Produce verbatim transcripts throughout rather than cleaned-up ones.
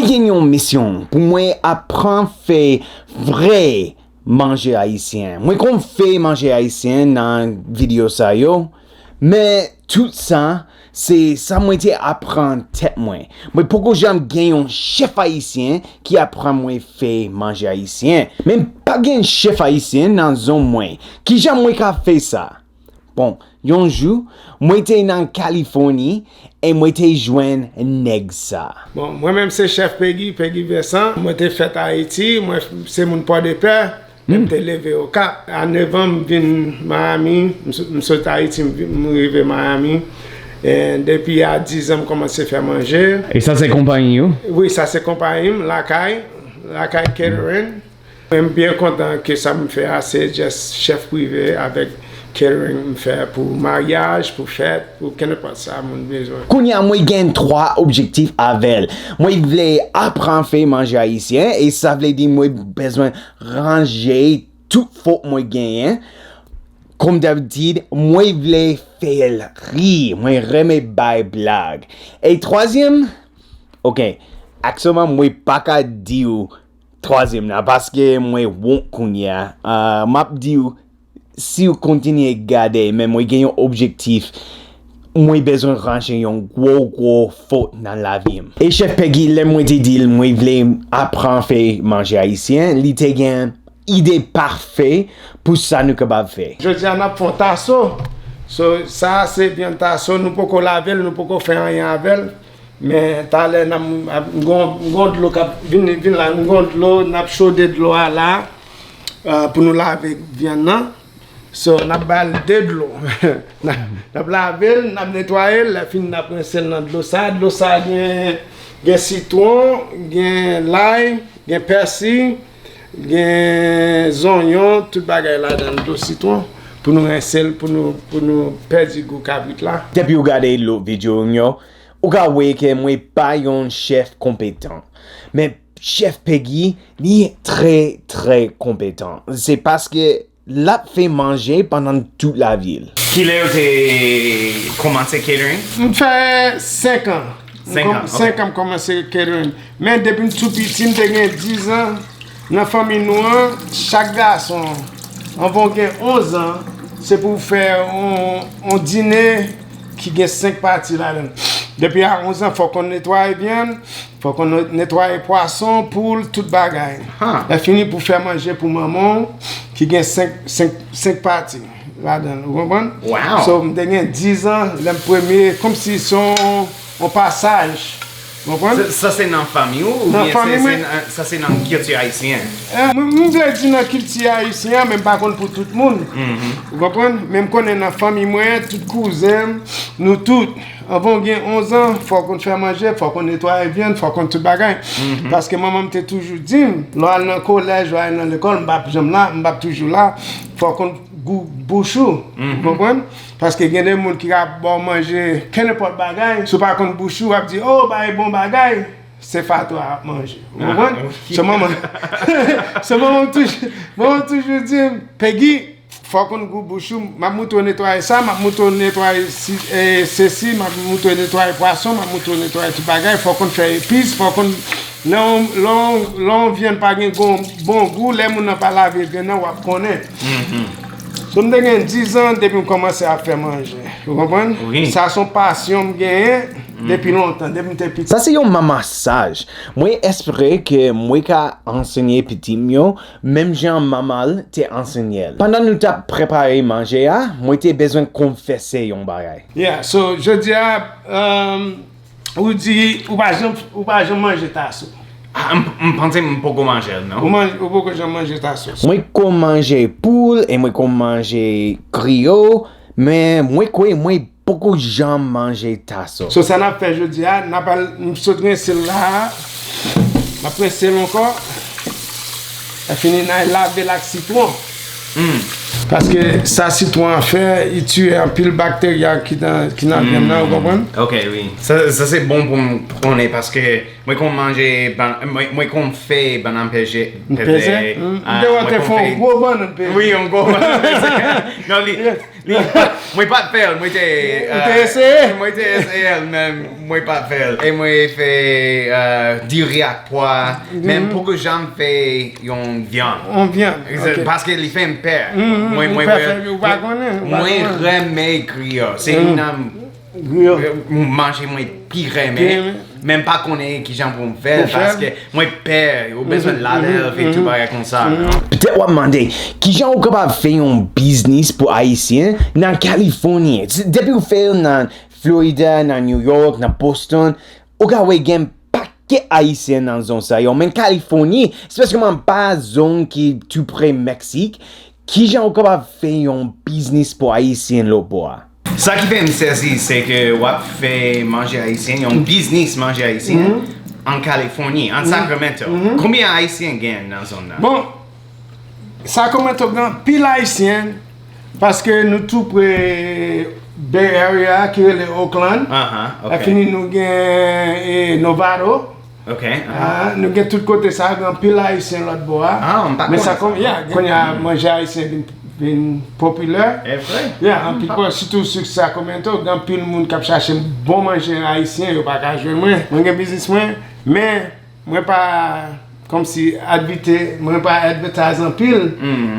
Mwen gen yon misyon pou mwen aprann fè vrè manje ayisyen. Mwen konn fè manje ayisyen nan videyo sa yo, men tout sa, se sa mwen te aprann tèt mwen. Mwen poko janm gen yon chèf ayisyen ki aprann mwen fè manje ayisyen. Men pa gen chèf ayisyen nan zòn mwen. Kijan mwen ka fè sa? Bon, yon jou, mwen te nan Kalifòni e mwen te jwenn nèg sa. Bon, mwen menm se Chèf Pegi, Pegi Vincent. Mwen te fèt Ayiti, mwen f-, se moun Pòdepè, men m te leve Okap. A nèf an, m vin Miami, m so-, m sot Ayiti, m vin, m rive Miami. E depi a diz an, m kòmanse fè manje. E sa se konpayi ou? Wi, sa se konpayi m, Lakay, Lakay Catering. Mwen, m byen kontan ke sa m fè a, se just chèf prive avèk catering m fè pou maryaj, pou fèt, pou kenenpòt sa moun bezwen. Kounye a, mwen gen twa objektif avè l. Mwen vle aprann fè manje ayisyen, e sa vle di mwen bezwen ranje tout fòt mwen genyen. Kòm dabitid, mwen vle fè l ri, mwen renmen bay blag. E twazyèm, ok, aktyèlman, mwen pa ka di w twazyèm nan, paske mwen wont kounye a. Ah, m ap di w, si w kontinye gade, men mwen gen yon objektif, mwen bezwen ranje yon gwo, gwo fòt nan lavi m. E Chèf Pegi, lè mwen te di l mwen vle aprann fè manje ayisyen, li te gen ide pafè pou sa nou kapab fè. Jodi a, n ap fè yon taso. So, sa a se vyann taso, nou poko lave l, nou poko fè anyen avè l. Men talè n ap, ap, m gon, m gon dlo k ap vin, vin la, m gon dlo, n ap chode dlo a la, ah, pou nou lave vyann nan. So, n ap ba l de dlo. N ap, n ap lave l, n ap netwaye l, lè fini n ap rense l nan dlo sa. Dlo sa gen, gen sitwon, gen lay, gen pèsi, gen zonyon, tout bagay ladan l, dlo sitwon, pou nou rense l, pou nou, pou nou pèdi gou kabrit la. Depi w gade lòt videyo m yo, ou ka wè ke mwen pa yon chèf konpetan. Men Chèf Pegi, li trè, trè konpetan. Se paske l ap fè manje pandan tout lavi l. Kilè ou te kòmanse catering? M fè senk an. Senk an, ok. Senk an m kòmanse catering. Men depi m tou piti, m te gen diz an, nan fanmi nou an, chak gason, anvan w gen onz an, se pou w fè on, on dine ki gen senk pati ladan l. Depi a onz an, fòk w konn netwaye vyann, fòk w konn netwaye pwason, poul, tout bagay. Ha. Lè fini pou fè manje pou manman w, ki gen senk, senk, senk pati ladan l, ou konprann? Wow. So, m te gen diz an, lè m premye, kòmsi se yon, yon pasaj, ou konprann? Sa, sa se nan fanmi w, oubyen se, se nan, sa se nan kilti ayisyen? Eh, mwen, m vle di nan kilti ayisyen an, men m pa konn pou tout moun. Mhm. Ou konprann? Men m konnen nan fanmi mwen, tout kouzen m, nou tout, anvan w gen onz an, fò w konn fè manje, fò w konn netwaye vyann, fò w konn tout bagay. Mhm. Paske manman m te toujou di m, lè w al nan kolèj, lè w al nan lekòl, m p ap janm la, m p ap toujou la. Fò w konn gou bouch ou, ou konprann? Paske gen de moun ki ka ba w manje kenenpòt bagay, si w pa konn bouch ou, w ap di, "Oh, bagay bon bagay, se fato a ap manje." Ou konprann? Ah, ok. Se manman, se manman m toujou, manman m toujou di m, "Pegi, fò w konn gou bouch ou, m ap montre w netwaye sa, m ap montre w netwaye si, eh, sesi, m ap montre w netwaye pwason, m ap montre w netwaye tout bagay, fò w konn fè epis, fò w konn, lè yon, lè yon, lè yon vyann pa gen gon, bon gou, lè moun nan pa lave vyann nan, w ap konnen." Mhm. So, m te gen diz an depi m kòmanse ap fè manje. Ou konprann? Wi. Sa se yon pasyon m genyen depi lontan, depi m te piti. Sa se yon manman saj. Mwen espere ke mwen ka ansenye pitit m yo menm jan manman l te ansenye l. Pandan nou t ap prepare manje a, mwen te bezwen konfese yon bagay. Yeah, so, jodi a, um, ou di ou pa janm, ou pa janm manje taso. Ah, m, m panse m poko manje l, non. Ou manje, ou poko janm manje taso. Mwen konn manje poul e mwen konn manje griyo, men mwen kwè mwen poko janm manje taso. So, sa n ap fè jodi a, n ap al, m sot rense l la, m ap rense l ankò. Lè fini, n al lave l ak sitwon. Hmm. Paske sa sitwon an fè, li tiye anpil bakterya ki nan, ki nan vyann nan, ou konprann? Ok, wi. Sa, sa se bon pou m konnen, paske mwen konn manje ban-, mwen, mwen konn fè bannann peze, peze. Peze? Hmm. Ah, m te wè w te fè yon gwo bannann peze. Wi, yon gwo bannann peze. Non, li, Mwen pa t fè l, mwen te... Ou te eseye? Mwen te eseye l, men mwen pa t fè l. E mwen fè euh, diri ak pwa, men m poko janm fè yon vyann. Yon vyann, ok. Paske li fè m pè. Mwen, mwen, mwen renmen griyo. Se youn nan griyo, manje mwen pi renmen. Men m pa konnen kijan pou m fè l, paske mwen pè, ou bezwen lalèv e tout bagay konsa. Petèt w ap mande, kijan ou kapab fè yon biznis pou Ayisyen nan Kalifòni? Depi ou fè l nan Florida, nan New York, nan Boston, ou ka wè gen pakèt Ayisyen nan zòn sa yo. Men Kalifòni, espesyalman pa zòn ki tou pre Meksik, kijan ou kapab fè yon biznis pou Ayisyen lòtbò a? Sa ki fè m sezi, se ke w ap fè manje ayisyen, yon biznis manje ayisyen, an Kalifòni, an Sacramento. Konbyen Ayisyen gen nan zòn nan? Bon, Sacramento gen anpil Ayisyen, paske nou tou pre Bay Area, ki rele Oakland. Aha, ok. Lè fini, nou gen eh, Novato. Ok. Ah, nou gen tout kote sa, gen anpil Ayisyen lòtbò a. Ah, m pa konn sa. Men sa kon, yeah, kounye a manje ayisyen vin, vin popilè. E vre? Yeah, anpil, sitou sou Sacramento, gen anpil moun k ap chache bon manje ayisyen, yo pa ka jwenn mwen. Mwen gen biznis mwen, men mwen pa kòmsi advite, mwen pa advertise anpil,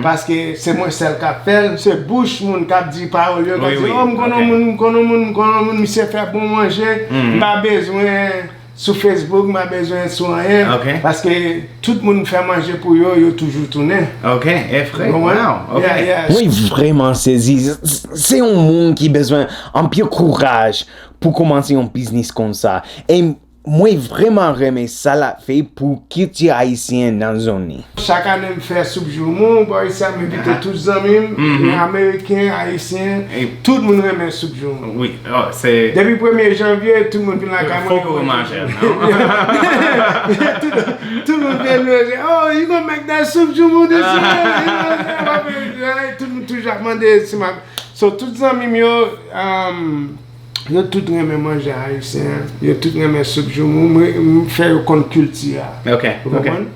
paske se mwen sèl k ap fè l, se bouch moun k ap di pawòl yo, k ap di, oh, m konn yon moun, m konn yon moun, m konn yon moun, misye fè bon manje, m pa bezwen sou Facebook, m pa bezwen sou anyen, paske tout moun fè manje pou yo, yo toujou tounen. Ok, e vre? Ou konprann? Wow, ok. Yeah, yeah. Mwen vrèman sezi. S-, s-, se yon moun ki bezwen anpil kouraj pou kòmanse yon biznis konsa. E mwen vrèman renmen sa l ap fè pou kilti ayisyen nan zòn li. Chak ane m fè soup joumou bò isi a, m envite tout zanmi m, ameriken, ayisyen, tout moun renmen soup joumou. Wi, oh, se... Depi premye janvye, tout moun vin lakay mwen, fòk ou manje l, non? Tout, tout moun vin manje, oh, you gonna make that soup joumou this year? You know what I'm saying? Tout moun toujou ap mande si m ap... So, tout zanmi m yo, um, yo tout renmen manje ayisyen, yo tout renmen soup joumou, mwen, m fè yo konn kilti a. Ok, ok. Ou konprann?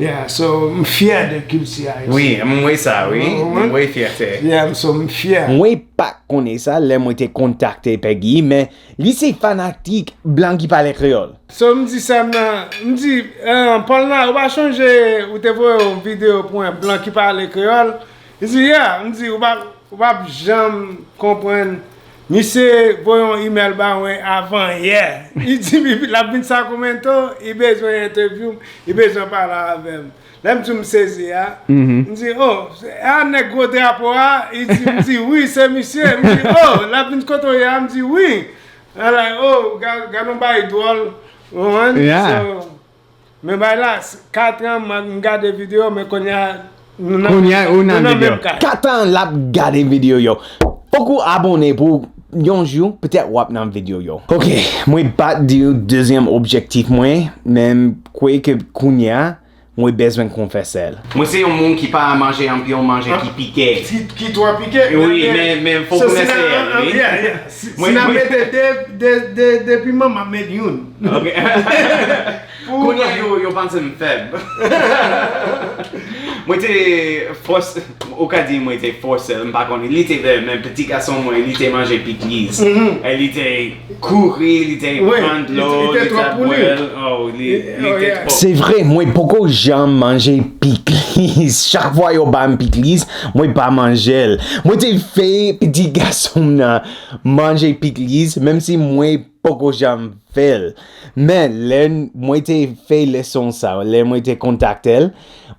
Yeah, so, m fyè de kilti ayisyen. Wi, m wè sa, wi. Ou konprann? M wè fyète. Yeah, so, m fyè. Mwen pa t konnen sa lè mwen te kontakte Peggy, men li se fanatik Blan ki pale kreyòl. So, m di sè m nan, m di, eh, Paulina, ou pa chonje ou te voye yon videyo pou yon Blan ki pale kreyòl? Li di, yeah. M di, ou pa, ou p ap janm konprann. Misye voye yon email ba mwen avan yè. Li di, li, l ap vin Sacramento, li bezwen entèvyou m, li bezwen pale avè m. Lè m di w m sezi a, m di, oh, se a nèg gwo drapo a? Li di, m di, wi, se misye. M di, oh, l ap vin kote w ye a? M di, wi. L like, oh, gad, gad yon bagay dwòl. Ou konprann? Yeah. So, men bagay la, s-, kat an m, m gade videyo, men kounye a, nou nan, kounye a, ou nan, nou nan videyo, menm kay. Kat an l ap gade videyo yo. Fòk ou abòne pou yon jou, petèt w ap nan videyo yo. Ok, mwen pa t di w dezyèm objektif mwen, men m kwè ke kounye a, mwen bezwen konfese l. Mwen se yon moun ki pa manje anpil manje ki pike. Ki, ki twò pike? Wi, men, men fòk ou eseye l, wi. Si n ap mete de, de, de, de piman, m ap met youn. Ok. Kounye a, yo, yo panse m fèb. Mwen te fòse, ou ka di mwen te fòse l, m pa konnen. Li te vle, men piti gason mwen, li te manje pikliz. E li te kouri, li te pran dlo, li te bwè l. Oh, li, li te twò. Se vre, mwen poko janm manje pikliz. Chak fwa yo ba m pikliz, mwen pa manje l. Mwen te fè piti gason m nan manje pikliz, menm si mwen poko janm fè l. Men, lè n-, mwen te fè leson sa, lè mwen te kontakte l,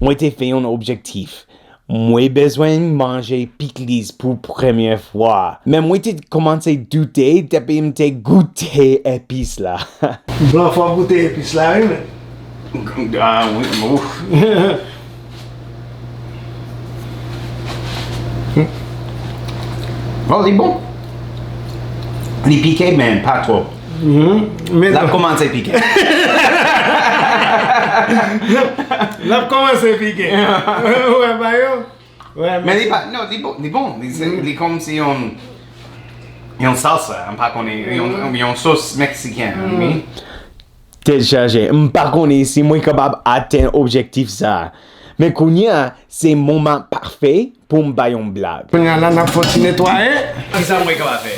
mwen te fè yon objektif. Mwen bezwen manje pikliz pou premye fwa. Men mwen te kòmanse doute depi m te goute epis la. Blan, fò w goute epis la, wi, men. Ah, wi, ouf. Oh, li bon. Li pike, men pa twòp. L ap kòmanse pike. L ap kòmanse pike. Ou wè, ba yo. Men li pa, non, li bon, li bon. Li se, li kòmsi yon, yon salsa, m pa konnen, yon, yon sos meksiken, wi. Tèt chaje. M pa konnen si mwen kapab atenn objektif sa. Men kounye a, se moman pafè pou m bay yon blag. Kounye a la, n ap fè yon ti netwaye. Kisa mwen kapab fè?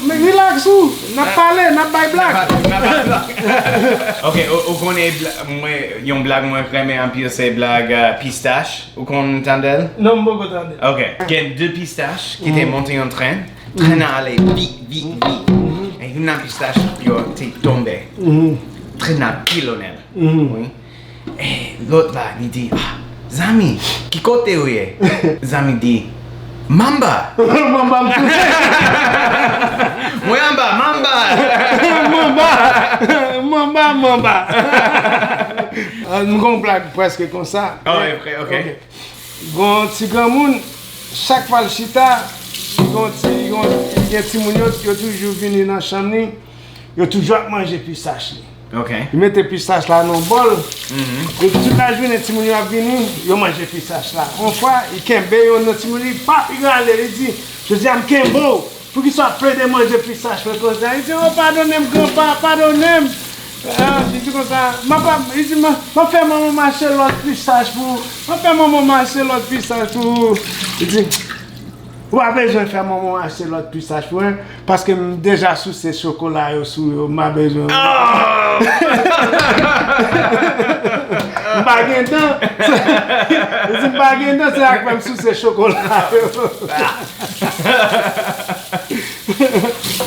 Men relax ou, n ap pale, n ap bay blag. N ap bay blag. Ok, ou, ou konnen bla- mwen, yon blag mwen renmen anpil se blag, euh, pistach. Ou konn tande l? Non, m poko tande. Ok. Gen de pistach ki te monte yon tren. Tren nan ale vit, vit, vit. E youn nan pistach yo te tonbe. Tren nan pilone l. Wi. E lòt la, li di, "Ah, zanmi, ki kote ou ye?" Zanmi di, "Manba." Manba m tou. Mwen anba, manba. Manba. Manba, manba. Ah, m gon blag prèske konsa. Oh, e vre, ok. Ok. Gon ti granmoun, chak fwa l chita, gon ti, gon, gen timoun yo, yo toujou vini nan chanm li, yo toujou ap manje pistach li. Ok. Li mete pistach la nan bòl, epi tout lajounen timoun yo ap vini, yo manje pistach la. Yon fwa, li kenbe youn nan timoun li, pap, li rale, li di, "Jodi a m kenbe w." Poukisa w ap plede manje pistach mwen konsa? Li di, "O, padone m, granpa, padone m." Ah, li di konsa, "M ap, li di, m ap fè manman m achte lòt pistach pou ou. M ap fè manman m achte lòt pistach pou ou." Li di, "Ou pa bezwen fè manman w achte lòt pistach pou mwen, paske m deja souse chokola yo sou yo, m pa bezwen." Oh! M pa gen dan. Li di, "M pa gen dan, se sa k fè m souse chokola yo."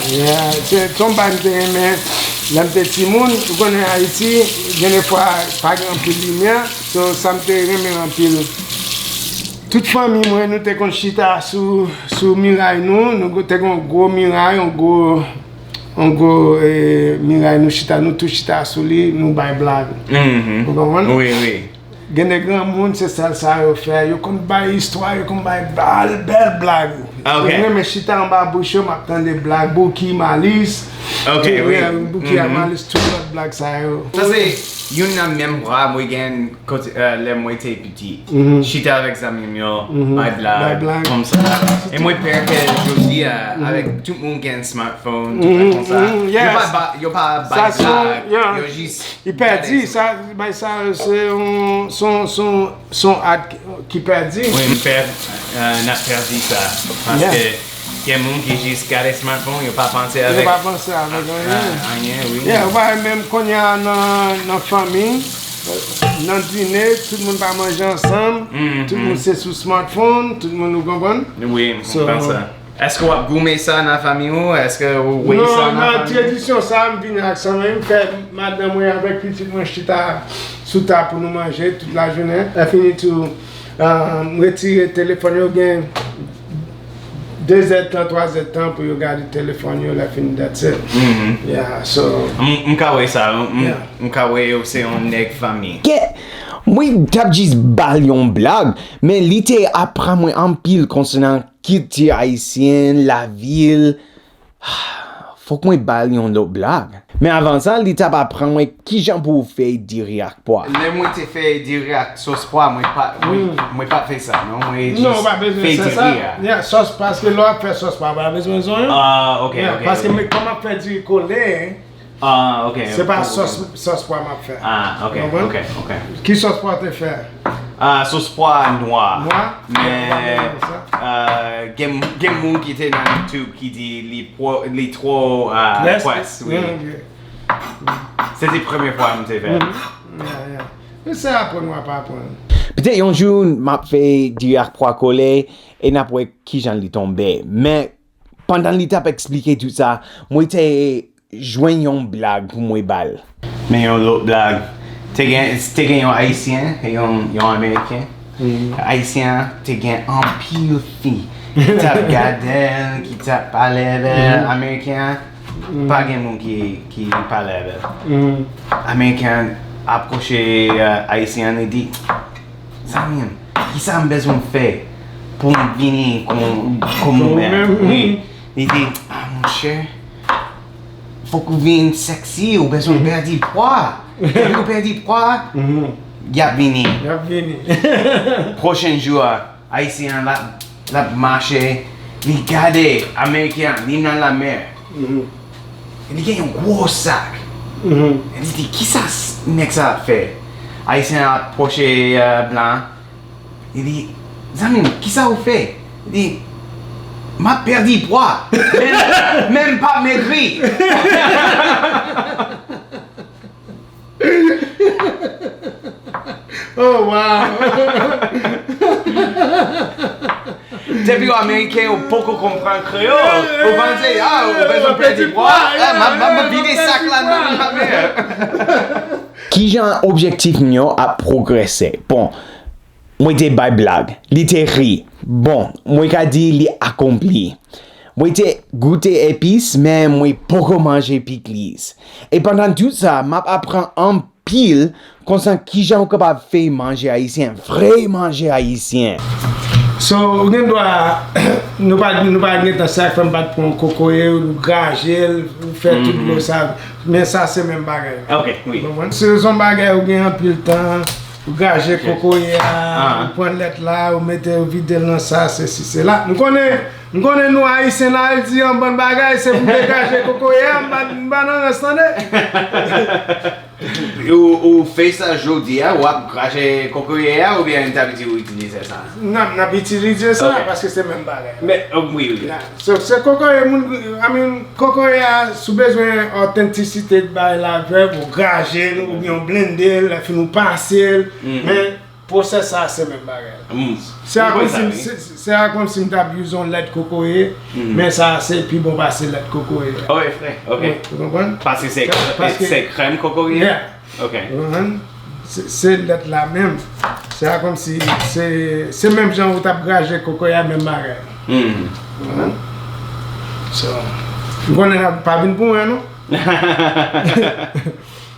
Yeah, se, se yon bagay m te renmen lè m te timoun. Ou konnen Ayiti, gen de fwa, pa gen anpil limyè. So, sa m te renmen anpil. Tout fanmi mwen, nou te konn chita sou, sou miray nou. Nou te gen yon gwo miray, yon gwo, yon gwo, eh, miray. Nou chita, nou tou chita sou li, nou bay blag. Ou konprann? Wi, wi. Gen de granmoun, se sèl sa yo fè. Yo konn bay istwa, yo konn bay bèl, bèl blag. Ah, ok. Yo renmen chita anba bouch yo, m ap tande blag. Bouki, Malis. Ok, wi. Bouki ak Malis, tout lòt blag sa yo. Sa se youn nan memwa mwen gen kote, eh, lè mwen te piti. Chita avèk zanmi m yo, bay blag, bay blag, konsa. E mwen pè ke jodi a, avèk tout moun gen smartphone, tout bagay konsa, yo pa ba- yo pa bay blag, yo jis Li pèdi, sa, bay sa, se yon, se yon, se yon, se yon art ki, ki pèdi. Wi, m pè, eh, n ap pèdi sa. Paske gen moun ki jis gade smartphone, yo pa panse avèk, yo pa panse avèk anyen. Anyen, wi. Yeah, ou pa menm kounye a nan, nan fanmi, nan dine, tout moun pa manje ansanm, tout moun se sou smartphone, tout moun, ou konprann? Wi, m konprann sa. Èske w ap goumen sa nan fanmi w? Èske w wè sa nan fanmi w? Non, nan tradisyon sa, m vini ak sa, men m fè madanm mwen avèk pitit mwen chita sou tab pou nou manje tout lajounen. Lè fini tou, ah, m retire telefòn yo, gen de zèdtan, twa zèdtan pou yo gade telefòn yo, lè fini, that's it. Yeah, so. M, m ka wè sa, m, m ka wè w se yon nèg fanmi. Kè, mwen t ap jis ba l yon blag, men li te aprann mwen anpil konsènan kilti ayisyen, lavi l. Fòk mwen ba l yon lòt blag. Men avan sa, li t ap aprann mwen kijan pou w fè diri ak pwa. Lè mwen te fè diri ak sòs pwa, mwen pa, mwen, mwen pa fè sa, non. Mwen jis fè diri a. Non, ou pa bezwen fè sa. Yeah, sòs, paske lè w ap fè sòs pwa, ou pa bezwen zonyon. Ah, ok, ok, ok. Paske mwen, kòm m ap fè diri kole, Ah, ok. Se pa sòs, sòs pwa m ap fè. Ah, ok, ok, ok. Ki sòs pwa w te fè? Ah, sòs pwa nwa. Nwa? Men, ah, gen, gen moun ki te nan YouTube ki di li pwo-, li twò, ah, près, wi. Se te premye fwa m te fè. Yeah, yeah. Men se aprann w ap aprann. Petèt yon jou, m ap fè diri ak pwa kole e n ap wè kijan li tonbe. Men, pandan li t ap eksplike tout sa, mwen te jwenn yon blag pou mwen ba l. Men yon lòt blag. Te gen, te gen yon Ayisyen e yon, yon Ameriken. Ayisyen an te gen anpil fi ki t ap gade l, ki t ap pale avè l. Ameriken an, pa gen moun ki, ki pale avè l. Ameriken an apwoche, eh, Ayisyen an, li di, "Zanmi m, kisa m bezwen fè pou m vini kon, kon ou menm?" Wi. Li di, "Ah, monchè, fòk ou vin sexy, ou bezwen pèdi pwa. Depi ou pèdi pwa, y ap vini." Y ap vini. Pwochen jou a, Ayisyen an l ap, l ap mache, li gade Ameriken an, li nan lamè. Li gen yon gwo sak. Li di, "Kisa s-, nèg sa ap fè?" Ayisyen an ap pwoche, eh, blan an. Li di, "Zanmi m, kisa ou fè?" Li di, "M ap pèdi pwa, men, men m p ap megri." Oh, wow! Depi yo Ameriken, yo poko konprann kreyòl, yo panse, "Ah, ou bezwen pèdi pwa? Ah, m ap, m ap vide sak la nan men." Kijan objektif m yo ap pwogrese? Bon, mwen te bay blag, li te ri. Bon, mwen ka di li akonpli. Mwen te goute epis, men mwen poko manje pikliz. E pandan tout sa, m ap aprann anpil konsènan kijan ou kapab fè manje ayisyen, vrè manje ayisyen. So, ou gen dwa, nou pa, nou pa gen tan, sa k fè m pa t pran kokoye, ou graje l, ou fè tout dlo sa. Men sa se menm bagay la. Ok, wi. Ou konprann? Se yon bagay ou gen anpil tan, ou graje kokoye a, ou pran lèt la, ou mete, ou vide l nan sa, se si, se la. M konnen, m konnen nou Ayisyen nan Ayiti, yon bann bagay, se pou degaje kokoye a, m pa, m pa nan rans, tande. Ou, ou fè sa jodi a, w ap graje kokoye a, oubyen ta vle di ou itilize sa? N ap, n ap itilize sa, paske se menm bagay. Men, oh, wi, wi. So, se kokoye moun, I mean, kokoye a, si w bezwen otantisite bay la, avè l, ou graje l, oubyen ou blende l, lè fin ou pase l, men pwosès sa, se menm bagay la. Se a kòmsi, se, se a kòmsi m t ap use yon lèt kokoye, men sa, se pi bon pase lèt kokoye. Oh, e vre, ok. Ou konprann? Paske se, se krèm kokoye? Yeah. Ok. Ou konprann? Se, se lèt la menm. Se a kòmsi, se, se menm jan ou t ap graje kokoye a, menm bagay. Ou konprann? So, m konnen n ap pa vin pou mwen, non?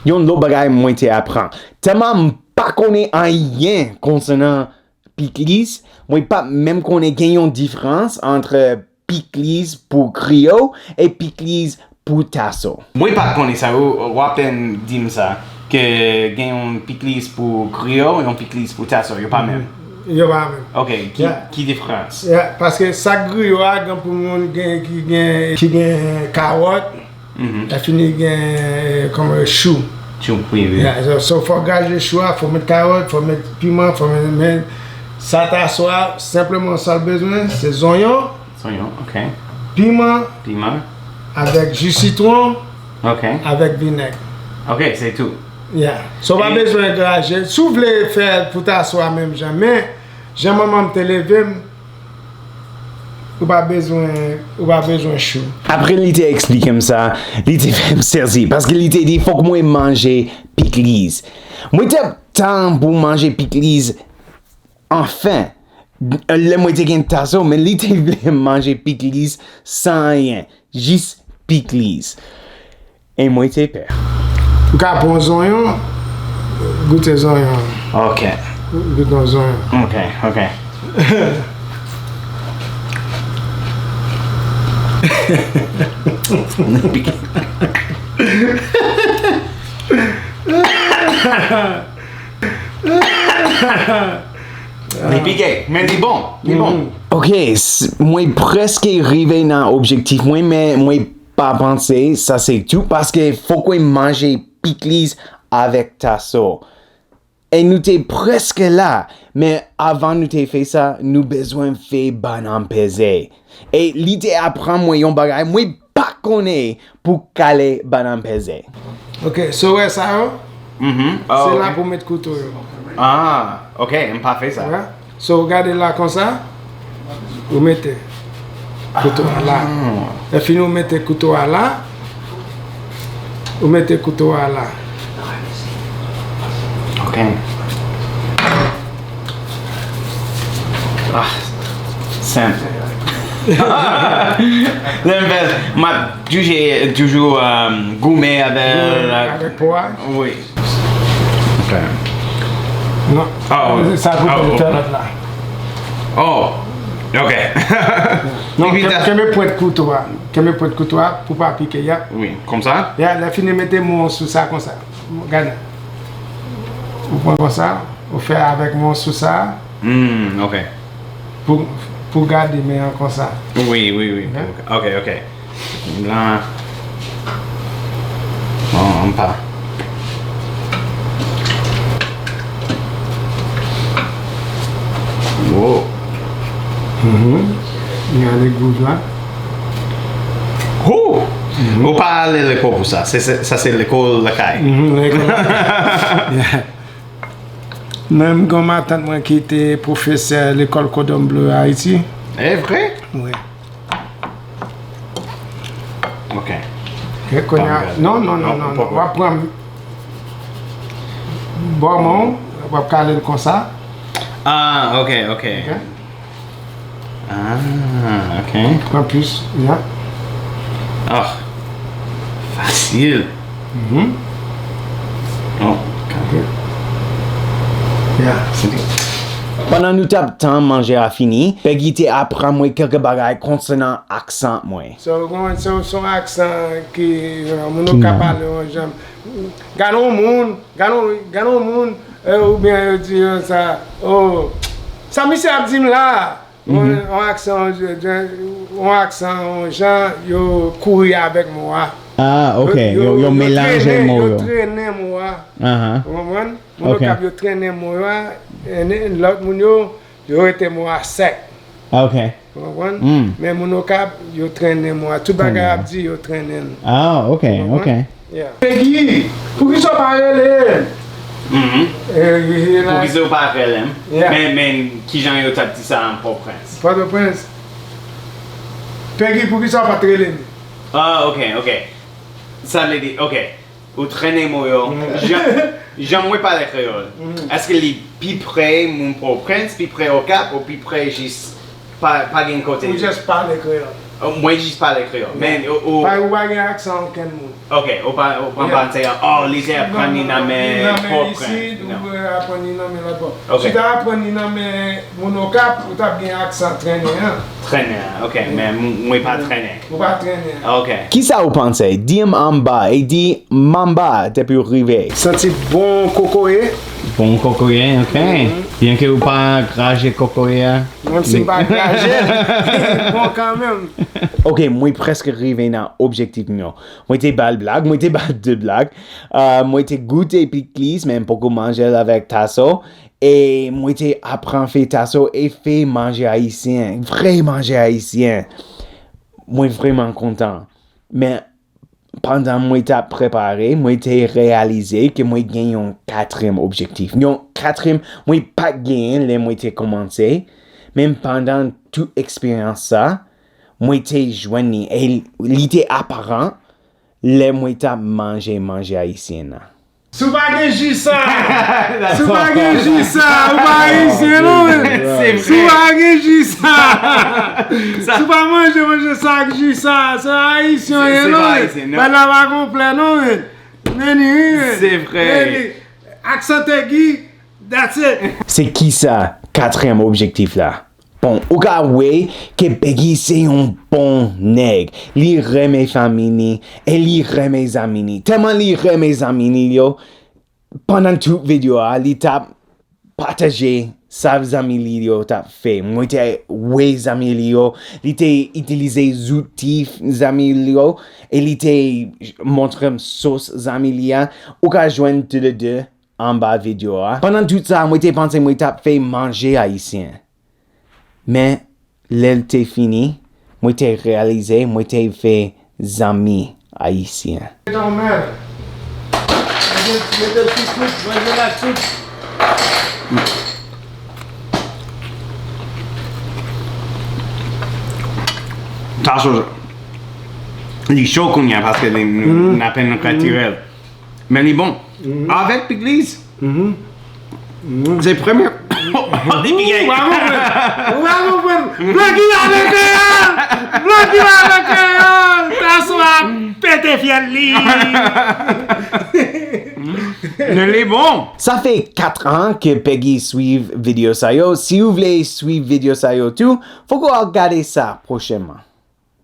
Yon lòt bagay mwen te aprann. Tèlman m pa konnen anyen konsènan pikliz, mwen pa menm konnen gen yon diferans ant pikliz pou griyo e pikliz pou taso. Mwen pa t konnen sa, w, w apèn di m sa, ke gen yon pikliz pou griyo, yon pikliz pou taso, yo pa menm. Yo pa menm. Ok, ki, ki diferans? Yeah, paske sa k griyo a, gen pou moun gen, ki gen, ki gen kawòt, lè fini gen, eh, kòm, eh, chou. Chou, wi, wi. Yeah, so, so fò w graje chou a, fò w met kawòt, fò w met piman, fò w met, men sa taso a, senpleman sa l bezwen, se zonyon. Zonyon, ok. Piman. Piman. Avèk ji sitwon. Ok. Avèk vinèg. Ok, se tou. Yeah. So w pa bezwen graje. Si w vle fè pou taso a menm jan, men jan manman m te leve m, ou pa bezwen, ou pa bezwen chou. Apre li te eksplike m sa, li te fè m sezi, paske li te di fòk mwen manje pikliz. Mwen te tann pou manje pikliz anfen, lè mwen te gen taso, men li te vle manje pikliz san anyen, jis pikliz. E mwen te pè. Ou ka pran zonyon, goute zonyon. Ok. Goute yon zonyon. Ok, ok. Li pike, men li bon, li bon. Ok, s-, mwen prèske rive nan objektif mwen, men mwen pa panse sa se tout, paske fòk mwen manje pikliz avèk taso. E nou te prèske la, men avan nou te fè sa, nou bezwen fè bannann peze. E li te aprann mwen yon bagay, mwen pa konnen pou kale bannann peze. Ok, so wè sa yo? Se la pou met kouto yo. Ah, ok, m pa fè sa. So, ou gade la konsa, ou mete kouto a la. Lè fini ou mete kouto a la, ou mete kouto a la. Ok. Ah, senp. Lè m fè, m ap toujou, toujou, um, goumen avè l. Avèk po a? Wi. Ok. Non. Oh, sa pou oh, fè lòt la. Oh, ok. Non, kenbe pwent kouto a. Kenbe pwent kouto a pou pa pike, ya. Wi, konsa? Ya, lè fini mete men w sou sa konsa. Gade. Ou pran konsa, ou fè avèk men w sou sa. Hmm, ok. Pou, pou gade men an konsa. Wi, wi, wi. Ok, ok. Blan. Bon, m pa. Gade gwouv la. Ho! Ou pa ale lekòl pou sa. Se, se, sa se lekòl lakay. Mhm, lekòl lakay. Yeah. Menm gen matant mwen ki te pwofesè lekòl Cordon Bleu Ayiti. E vre? Wi. Ok. E kounye a, non, non, non, non, non. W ap pran bò men w, w ap kale l konsa. Ah, ok, ok. Ok? Ah, ok. Pran plis, yeah. Oh, fasil. Mhm. Oh, Ok. Yeah. Pandan nou t ap tann manje a fini, Peggy te aprann mwen kèk bagay konsènan aksan mwen. So, w konprann, se se yon aksan ki, euh, moun yo ka pale yon jan. Gade yon moun, gade yon, gade yon moun, euh, oubyen yo di, euh, sa, oh, sa misye ap di m la, yon, yon aksan, yon, yon aksan, yon jan, yo kouri avèk mo a. Ah, ok. Yo, yo, yo melanje trennen, mo yo. Yo trennen mo a. Aha. Ou konprann? Moun Okap, yo trennen mo yo a, e ne- lòt moun yo, yo rete mo a sèk. Ok. Ou konprann? Mm. Men moun Okap, yo trennen mo a. Tout bagay ap di, yo trennen l. Ah, ok, Ou konprann? Ok. Yeah. Pegi, poukisa w pa rele? Mhm. Eh, Poukisa w pa rele m? Yeah. Men, men, kijan yo t ap di sa an Pòtoprens? Pòtoprens. Pegi, poukisa w pa t rele m? Ah, ok, ok. Sa vle di, ok. Ou trennen mo yo. Jan, jan mwen pale kreyòl. Èske li pi pre moun Pòtoprens, pi pre Okap, ou pi pre jis pa, pa gen kote? Ou just pale kreyòl. Oh, mwen jis pale kreyòl. Men, ou, ou, Pa, ou pa gen aksan okenn moun. Ok, ou pa, ou pa panse, oh, li te aprann li nan men Pòtoprens. Isit, ou aprann li nan men lòt bò. Ok. Si w ta aprann li nan men moun Okap, ou t ap gen aksan trennen an. Trennen an, ok, men m- mwen pa trennen. Ou pa trennen an. Ok. Kisa ou panse? Di m anba e di mamba depi ou rive. Santi bon kokoye. Bon kokoye, ok. Byen ke ou pa graje kokoye a. Menm si m pa graje l, bon kanmenm. Ok, mwen prèske rive nan objektif m yo. Mwen te ba l blag, mwen te ba l de blag. Ah, mwen te goute pikliz, men m poko manje l avèk taso. E mwen te aprann fè taso e fè manje ayisyen, vrè manje ayisyen. Mwen vrèman kontan. Men pandan mwen t ap prepare, mwen te reyalize ke mwen gen yon katriyèm objektif. Yon katriyèm, mwen pa t genyen lè mwen te kòmanse. Men pandan tout eksperyans sa, mwen te jwenn li. E li te aparan lè mwen t ap manje manje ayisyen nan. Si w pa gen ji sa, si w pa gen ji sa, ou pa ayisyen non, men. Si w pa gen ji sa, si w pa manje manje sa ak ji sa, se ayisyen w ye non, men. Bagay la pa konplè non, men. Men li wi, men. Se vre. Men li, aksan Pegi, that's it. Se kisa katriyèm objektif la? Bon, ou ka wè ke Pegi se yon bon nèg. Li renmen fanmi li e li renmen zanmi li. Tèlman li renmen zanmi li yo, pandan tout videyo a, li t ap pataje sa zanmi li yo t ap fè. Mwen te wè zanmi li yo, li te itilize zouti zanmi li yo, e li te montre m sos zanmi li a. Ou ka jwenn tou le de anba videyo a. Pandan tout sa, mwen te panse mwen t ap fè manje ayisyen. Men, lè l te fini, mwen te reyalize mwen te fè zanmi ayisyen. Mete w men. Mete, mete l sou tout, manje l ak tout. Taso, li cho kounye a paske li, n apenn nou ka tire l. Men li bon. Avèk pikliz. Se premye. Li pi gay. Ou pa konprann. Ou pa konprann. Blan ki pale kreyòl. Blan ki pale kreyòl. Taso a pete fyèl li. Men li bon. Sa fè kat an ke Pegi swiv videyo sa yo. Si ou vle swiv videyo sa yo tou, fòk ou al gade sa pwochènman.